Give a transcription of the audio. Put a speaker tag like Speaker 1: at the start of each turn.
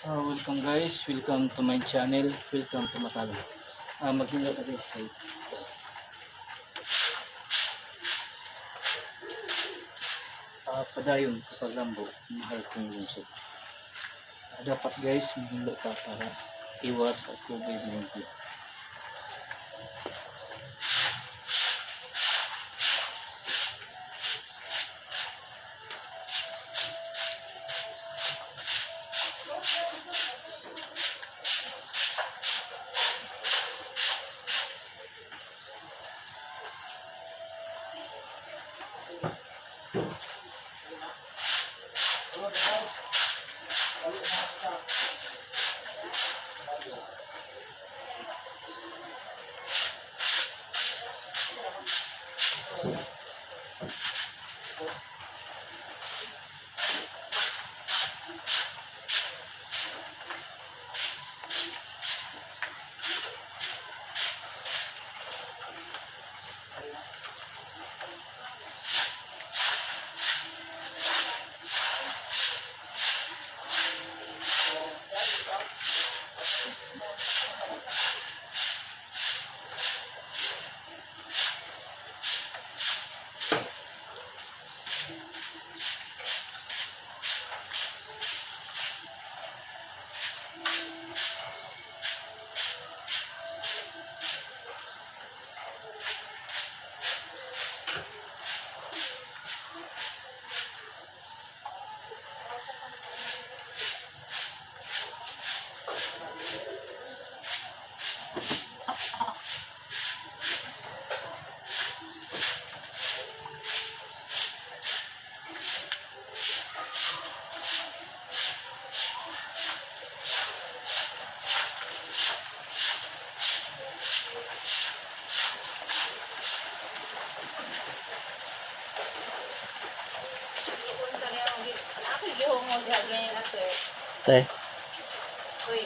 Speaker 1: Welcome guys, welcome to my channel, welcome to Matalo. Maghilo na guys kay. Padayon sa paglambo, mahal kong lungsod. Dapat guys, maghilo ka para iwas sa COVID-19.
Speaker 2: Ako gihungog ganyan na, sir.
Speaker 3: Tay,
Speaker 2: Uy,